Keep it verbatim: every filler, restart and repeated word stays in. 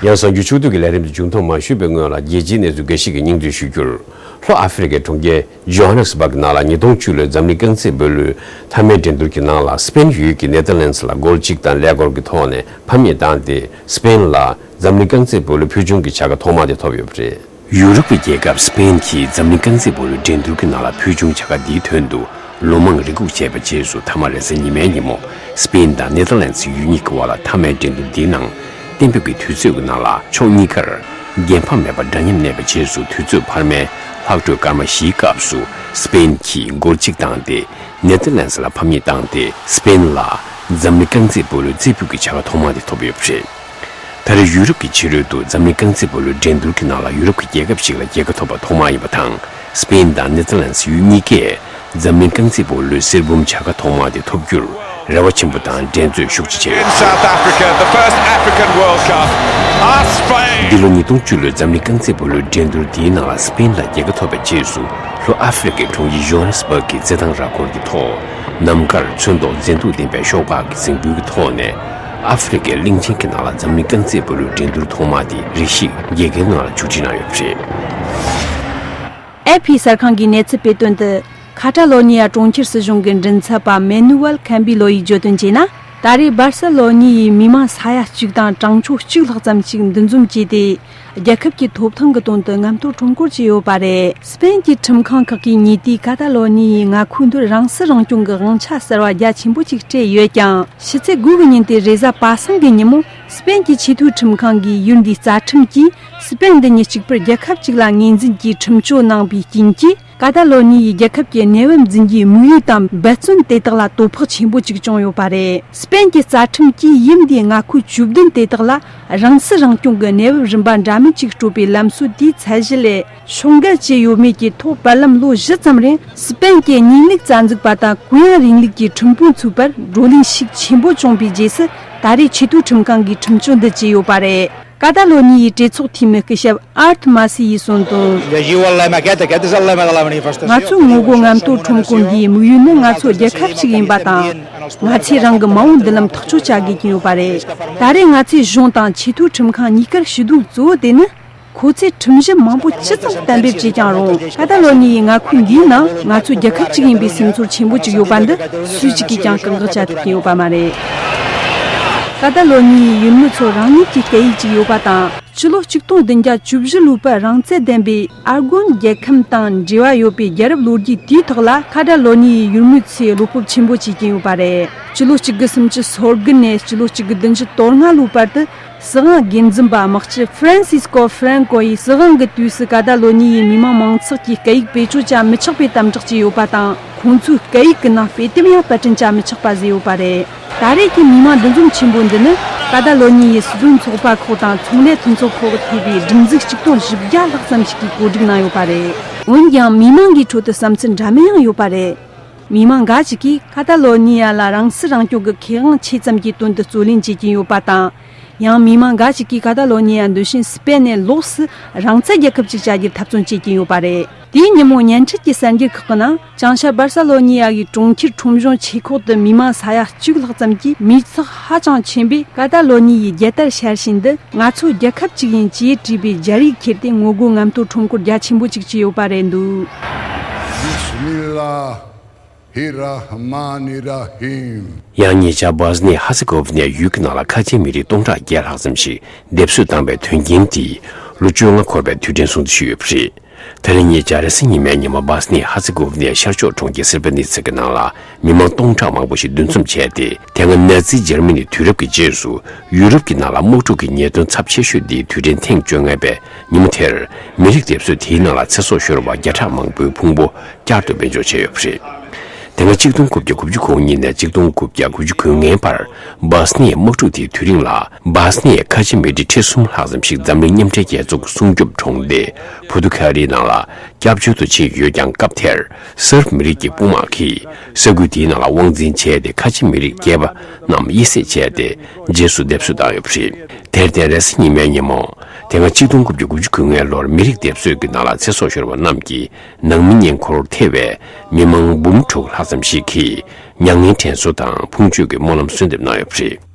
ཡང་གསར་འགྱུར་ཕྱོགས་བསྡུས་ཀྱི་ལས་རིམ་དེ་མཇུག་མཐོང་མ་ཞུས་པའི་སྔོན་ལ། རྒྱལ་སྤྱིའི་གནས་ཚུལ་འགའ་ཞིག་གི་སྙིང་བསྡུས་ཞུ་རྒྱུར། ལྷོ་ཨ་ཧྥེ་རི་ཁའི་གྲོང་ཁྱེར་ཇོ་ཧ་ནེ་སི་སྦག་གི་ནང་ལ་ཉིས་སྟོང་བཅུ་ལོའི་འཛམ་གླིང་རྐང་རྩེད་སྤོ་ལོའི་མཐའ་མའི་འགྲན་བསྡུར་གྱི་ནང་ལ། སི་པེན་ཡུལ་གྱིས་ནེ་ཐར་ལན་སི་ལ་གོལ་གཅིག་དང་ཀླད་ཀོར་གྱི་ཐོག་ནས་ཕམ་ཉེས་བཏང་སྟེ། སི་པེན་ལ་འཛམ་གླིང་རྐང་རྩེད་སྤོ་ལོའི་ཕུལ་བྱུང་གི་བྱ་དགའ་ཐོག་མ་དེ་ཐོབ་ཡོད་པ་རེད། ཡུ་རོབ་ཀྱི་རྒྱལ་ཁབ་སི་པེན་གྱིས་འཛམ་གླིང་རྐང་རྩེད་སྤོ་ལོའི་འགྲན་བསྡུར་གྱི་ནང་ལ་ཕུལ་བྱུང་བྱ་དགའ་འདིའི་དོན་དུ་ལོ་མང་རེ་སྒུག་བྱས་པའི་རྗེས་སུ། མཐའ་མ་རེས་གཟའ་ཉི་མའི་ཉིན་མོ། སི་པེན་དང་ནེ་ཐར་ལན་སི་ཡུལ་གཉིས་ཀྱི་དབར་ལ་མཐའ་མའི་འགྲན་བསྡུར་འདིའི་ནང་གཏན་འབེབས་ཀྱི་དུས་ཚོད་ཀྱི་ནང་ལ། ཕྱོགས་གཉིས་ཀར་འགན་འཕམ་མེད་པར་འདྲ་མཉམ་གནས་པའི་རྗེས་སུ། དུས་ཚོད་འཕར་མའི་ལྷག་འཕྲོས་སྐར་མ་བཞིའི་སྐབས་སུ། སི་པེན་གྱིས་གོལ་གཅིག་བཏང་སྟེ། ནེ་ཐར་ལན་སི་ལ་ཕམ་ཉེས་བཏང་སྟེ། སི་པེན་ལ་འཛམ་གླིང་རྐང་རྩེད་སྤོ་ལོའི་རྩེ་ཕུད་ཀྱི་བྱ་དགའ་ཐོག་མ་དེ་ཐོབ་ཡོད་པ་རེད། ད་རེས་ཡུ་རོབ་ཀྱི་ཕྱི་རོལ་དུ་འཛམ་གླིང་རྐང་རྩེད་སྤོ་ལོའི་འགྲན་བསྡུར་གྱི་ནང་ལ་ཡུ་རོབ་ཀྱི་རྒྱལ་ཁབ་ཞིག་ལ་རྒྱལ་ཁ་ཐོབ་པ་ཐོག་མ་ཡིན་པ་དང་། སི་པེན་དང་ནེ་ཐར་ལན་སི་ཡུལ་གཉིས་ཀས་འཛམ་གླིང་རྐང་རྩེད་སྤོ་ལོའི་གསེར་འབུམ་བྱ་དགའ་ཐོག་མ་དེ་ཐོབ་རྒྱུར་རེ་བ་ཆེན་པོ་དང་འགྲན་རྩོད་ཤུགས་ཆེ་བྱས་ཡོད་པ་རེད། South Africa, the first African World Cup. Our Spain. འདི་ལོ་ཉིས་སྟོང་བཅུ་ལོའི་འཛམ་གླིང་རྐང་རྩེད་སྤོ་ལོའི་འགྲན་བསྡུར་འདིའི་ནང་ལ་སི་པེན་ལ་རྒྱལ་ཁ་ཐོབ་པའི་རྗེས་སུ། ལྷོ་ཨ་ཧྥེ་རི་ཁའི་གྲོང་ཁྱེར་ཇོ་ཧ་ནེ་སི་སྦག་གི་རྩེད་ཐང་ར་སྐོར་གྱི་ཐོག་ནམ་མཁར་ཚོན་མདོག་མཛེས་སྡུག་ལྡན་པའི་ཤོག་སྦག་གི་རྫིང་བུའི་ཐོག་ནས། ཨ་ཧྥེ་རི་ཁའི་གླིང་ཆེན་གྱི་ནང་ལ་འཛམ་གླིང་རྐང་རྩེད་སྤོ་ལོའི་འགྲན་བསྡུར་ཐོག་མ་དེ་རེ་ཞིག་རྒྱལ་ཁའི་ངང་ལ་མཇུག་སྒྲིལ་གནང་ཡོད་པ་རེད། ཨེ་ཕི་གསར་ཁང་གིས་གནས་ཚུལ་སྤེལ་དོན་དུ། ཁ་ཏ་ལོ་ནི་ཡ་གྲོང་ཁྱེར་སྲིད་གཞུང་གི་མགྲིན་ཚབ་པ་མེ་ནུ་ཝལ་ཁན་བི་ལོ་ཡིས་བརྗོད་དོན་བྱས་ན། ད་རེས་སྦར་སེ་ལོ་ནི་ཡའི་མི་མང་ས་ཡ་གཅིག་དང་གྲངས་ཆོད་གཅིག་ལྷག་ཙམ་ཞིག་འདུ་འཛོམས་བྱས་ཏེ། རྒྱལ་ཁབ་ཀྱི་ཐོབ་ཐང་གི་དོན་དུ་རྔམ་སྟོར་ཁྲོམ་སྐོར་བྱས་ཡོད་པ་རེད། སི་པེན་གྱི་ཁྲིམས་ཁང་ཁག་གིས་ཉེ་དུས་ཀ་ཏ་ལོ་ནི་ཡའི་མངའ་ཁུལ་འདིར་རང་སྲིད་རང་སྐྱོང་གི་དབང་ཆ་གསར་བ་རྒྱ་ཆེན་པོ་ཅིག་སྤྲད་ཡོད་ཀྱང་། ཕྱི་ཚེས་དགུ་གི་ཉིན་ཏེ་རེས་གཟའ་པ་སངས་ཀྱི་ཉིན་མོ། སི་པེན་གྱི་ཆེས་མཐོའི་ཁྲིམས་ཁང་གིས་ཡུལ་འདིའི་རྩ་ཁྲིམས་ཀྱིས། སི་པེན་འདི་ཉིད་གཅིག་པུར་རྒྱལ་ཁབ་ཅིག་ལ་ངོས་འཛིན་གྱིས་ཁྲིམས་གཅོད་གནང་བའི་རྐྱེན་གྱིས། ཀ་ཏ་ལོ་ནི་ཡའི་རྒྱལ་ཁབ་ཀྱི་གནས་བབ་འཛིན་རྒྱུའི་དམིགས་ཡུལ་དང་འབད་བརྩོན་དེ་དག་ལ་དོ་ཕོག་ཆེན་པོ་ཅིག་བྱུང་ཡོད་པ་རེད། སི་པེན་གྱི་རྩ་ཁྲིམས་ཀྱིས་ཡུལ་འདིའི་མངའ་ཁུལ་བཅུ་བདུན་དེ་དག་ལ་རང་སྲིད་རང་སྐྱོང་གི་གནས་བབ་རིམ་པ་འདྲ་མིན་ཅིག་སྤྲོད་པའི་ལམ་སྲོལ་དེའི་ཚད་གཞི་ལས་ཕྱོགས་འགལ་བྱས་ཡོད་མེད་ཀྱི་ཐོག་བར་ལམ་ལོ་བཞི་ཙམ་རིང་སི་པེན་གྱི་གཉིས་ལུགས་རྩ་འཛུགས་པ་དང་གུ་ཡངས་རིང་ལུགས་ཀྱི་ཁྲིམས་དཔོན་ཚོའི་བར་བགྲོ་གླེང་ཤུགས་ཆེན་པོ་བྱུང་པའི་རྗེས་སུ། ད་རེས་ཆེས་མཐོའི་ཁྲིམས་ཁང་གིས་ཁྲིམས་གཅོད་འདི་བྱས་ཡོད་པ་རེད། ཀ་ཏ་ལོ་ནི་ཡའི་གྲོས་ཚོགས་འཐུས་མི་སྐུ་ཞབས་ཨར་ཐི་མ་སི་ཡིས་གསུངས་དོན། ང་ཚོའི་ངོ་རྒོལ་རྔམ་སྟོར་ཁྲོམ་སྐོར་འདིའི་དམིགས་ཡུལ་ནི་ང་ཚོ་རྒྱལ་ཁབ་ཅིག་ཡིན་པ་དང་། ང་ཚོས་རང་གི་མ་འོངས་མདུན་ལམ་ཐག་གཅོད་བྱ་དགོས་ཀྱི་ཡོད་པ་རེད། ད་རེས་ང་ཚོས་གཞུང་དང་ཆེས་མཐོའི་ཁྲིམས་ཁང་གཉིས་ཀར་ཞུ་དོན་གཙོ་བོ་དེ་ནི། ཁོ་ཚོས་ཁྲིམས་གཞི་མང་པོ་ཅི་ཙམ་གཏན་འབེབས་བྱས་ཀྱང་རུང་། ཀ་ཏ་ལོ་ནི་ཡའི་མངའ་ཁུལ་འདིའི་ནང་ང་ཚོ་རྒྱལ་ཁབ་ཅིག་ཡིན་པའི་སེམས་ཚོར་ཆེན་པོ་ཅིག་ཡོད་པ་འདི་སུ་གཅིག་གིས་ཀྱང་བཀག་འགོག་བྱ་ཐུབ་ཀྱི་ཡོད་པ་མ་རེད། ཀ་ཏ་ལོ་ནི་ཡའི་ཡུལ་མི་ཚོར་རང་ཉིད་ཀྱི་སྐད་ཡིག་ཅིག་ཡོད་པ་དང་། ཕྱི་ལོ་ཆིག་སྟོང་བདུན་བརྒྱ་བཅུ་བཞི་ལོའི་བར་རང་བཙན་ལྡན་པའི་ཨར་གོན་རྒྱལ་ཁམས་དང་འབྲེལ་བ་ཡོད་པའི་རྒྱལ་རབས་ལོ་རྒྱུས་དེའི་ཐོག་ལ། ཁ་ཏ་ལོ་ནི་ཡའི་ཡུལ་མི་ཚོས་བློ་སྤོབས་ཆེན་པོ་བྱེད་ཀྱིན་ཡོད་པ་རེད། སྤྱི་ལོ་གཅིག་དགུ་སུམ་ཅུ་སོ་དགུ་ནས་སྤྱི་ལོ་གཅིག་དགུ་བདུན་ཅུ་དོན་ལྔ་ལོའི་བར་དུ། སྲིད་དབང་སྒེར་འཛིན་པ་དམག་སྤྱི་ཧྥ་རན་སིས་ཀོ་ཧྥ་རན་ཀོ་ཡིས་སྲིད་དབང་གི་དུས་སུ་ཀ་ཏ་ལོ་ནི་ཡའི་མི་དམངས་མང་ཚོགས་ཀྱིས་སྐད་ཡིག་བེད་སྤྱོད་བྱ་མི་ཆོག་པའི་དམ་དྲག་བྱས་ཡོད་པ་དང་། ཁོང་ཚོའི་སྐད་ཡིག་གི་ནང་དཔེ་དེབ་ཡང་པར་སྐྲུན་བྱ་མི་ཆོག་པ་བཟོས་ཡོད་པ་རེད། ད་རེས་ཀྱི་མི་མང་འདུ་འཛོམས་ཆེན་པོ་འདི་ནི། ཀ་ཏ་ལོ་ནི་ཡའི་སྲིད་དོན་ཚོགས་པ་ཁག་དང་ཚོང་ལས་མཐུན་ཚོགས་ཁག་གིས་ཐེ་བའི་སྒྲིག་འཛུགས་ཆིག་སྟོང་བཞི་བརྒྱ་ལྷག་ཙམ་ཞིག་གིས་གོ་སྒྲིག་གནང་ཡོད་པ་རེད། འོན་ཀྱང་མི་མང་གི་ཁྲོད་དུ་བསམ་ཚུལ་འདྲ་མིན་ཡང་ཡོད་པ་རེད། མི་མང་འགའ་ཞིག་གིས་ཀ་ཏ་ལོ་ནི་ཡ་ལ་རང་སྲིད་རང་སྐྱོང་གི་ཁེ་དབང་ཆེ་ཙམ་གྱི་དོན་དུ་རྩོད་ལེན་བྱེད་ཀྱིན་ཡོད་པ་དང་། ཡང་མི་མང་འགའ་ཞིག་གིས་ཀ་ཏ་ལོ་ནི་ཡ་འདི་བཞིན་སི་པེན་ནས་ལོགས་སུ་རང་བཙན་རྒྱལ་ཁབ་ཅིག་བྱ་རྒྱུར་འཐབ་རྩོད་བྱེད་ཀྱིན་ཡོད་པ་རེད། དེའི་ཉིན་མོ་བརྙན་འཕྲིན་གྱི་གསར་འགྱུར་ཁག་གི་ནང་། བྱང་ཤར་སྦར་ས་ལོ་ནི་ཡ་གི་གྲོང་ཁྱེར་ཁྲོམ་གཞུང་ཆེ་ཁོག་ཏུ་མི་མང་ས་ཡ་གཅིག་ལྷག་ཙམ་གྱིས་མིང་ཚགས་ཧ་ཅང་ཆེན་པོས་ཀ་ཏ་ལོ་ནི་ཡའི་རྒྱལ་དར་ཤར་བཞིན་དུ། ང་ཚོ་རྒྱལ་ཁབ་ཅིག་ཡིན་ཅེས་བྲིས་པའི་སྦྱར་ཡིག་ཁྱེར་ཏེ་ངོ་རྒོལ་རྔམ་སྟོར་ཁྲོམ་སྐོར་རྒྱ་ཆེན་པོ་ཅིག་བྱས་ཡོད་པ་རེད་འདུག། Bismillahirrahmanirrahim. ཡང་ཉེ་ཆར་སྦོ་སི་ནི་ཧ་ཙེ་གོ་ཝི་ནི་ཡ་ཡུལ་གྱི་ནང་ལ་ཁ་ཆེའི་མི་རིགས་སྟོང་ཕྲག་བརྒྱད་ལྷག་ཙམ་ཞིག་སྡེབ་གསོད་བཏང་བའི་དོན་རྐྱེན་དེས་ལོ་བཅོ་ལྔ་འཁོར་བའི་དུས་དྲན་སྲུང་བརྩི་ཞུས་ཡོད་པ་རེད། ད་རེས་ཉེ་ཆར་རེས་གཟའ་ཉི་མའི་ཉིན་མོ་སྦོ་སི་ནི་ཧ་ཙེ་གོ་ཝི་ནི་ཡའི་ཤར་ཕྱོགས་གྲོང་ཁྱེར་སེར་བྷ་ནི་ཚ་གི་ནང་ལ་མི་མང་སྟོང་ཕྲག་མང་པོ་ཞིག་འདུ་འཛོམས་བྱས་ཏེ། དེ་སྔ་ནཱ་ཛི་འཇར་མ་ནིའི་དུས་རབས་ཀྱི་རྗེས་སུ་ཡུ་རོབ་ཀྱི་ནང་ལ་དམག་འཁྲུག་གི་ཉེས་དོན་ཚབས་ཆེ་ཤོས་འདིའི་དུས་དྲན་ཐེངས་བཅོ་ལྔ་པའི་ཉིན་མོ་དེར། མི་རིགས་སྡེབ་གསོད་དེའི་ནང་ལ་ཚེ་སྲོག་ཤོར་བ་བརྒྱ་ཕྲག་མང་པོའི་ཕུང་པོ་བསྐྱར་དུ་སྦས་འཇོག་བྱས་ཡོད་པ་རེད། དེ་སྔ་གཅིག་སྟོང་དགུ་བརྒྱ་དགུ་བཅུ་གོ་གཉིས་ནས་གཅིག་སྟོང་དགུ་བརྒྱ་དགུ་བཅུ་གོ་ལྔའི་བར་སྦོ་སི་ནི་ཡའི་དམག་འཁྲུག་དེའི་དུས་རིང་ལ། སྦོ་སི་ནི་ཡའི་ཁ་ཆེ་མི་རིགས་ཁྲི་གསུམ་ལྷག་ཙམ་ཞིག་འཛམ་གླིང་མཉམ་འབྲེལ་རྒྱལ་ཚོགས་ཀྱི་སྲུང་སྐྱོབ་དྲུང་སྡེ་པོར་ཏུ་གྷལ་ནང་ལ་སྐྱབས་བཅོལ་དུ་ཕྱིན་ཡོད་ཀྱང་། སྐབས་དེར་སེར་པ་མི་རིགས་ཀྱི་དཔུང་དམག་གིས་ས་ཁུལ་དེའི་ནང་ལ་དབང་འཛིན་བྱས་ཏེ། ཁ་ཆེ་མི་རིགས་བརྒྱད་པ་རྣམས་དབྱེ་གསེས་བྱས་ཏེ། རྗེས་སུ་སྡེབ་གསོད་བཏང་ཡོད་པ་རེད། དེར་བརྟེན་རེས་གཟའ་ཉི་མའི་ཉིན་མོ། དེ་སྔ་གཅིག་སྟོང་དགུ་བརྒྱ་དགུ་བཅུ་གོ་ལྔའི་ལོར་མི་རིགས་སྡེབ་གསོད་ཀྱི་ནང་ལ་ཚེ་སྲོག་ཤོར་བ་རྣམས་ཀྱི་ནང་མི་ཉེ་འཁོར་ཐེ་བའི་མི་མང་འབུམ་དྲུག་ལྷག་ཙམ་ཞིག་གིས་མྱ་ངན་དྲན་གསོ་དང་ཕུང་མཆོད་ཀྱི་སྨོན་ལམ་གསོལ་འདེབས་གནང་ཡོད་པ་རེད།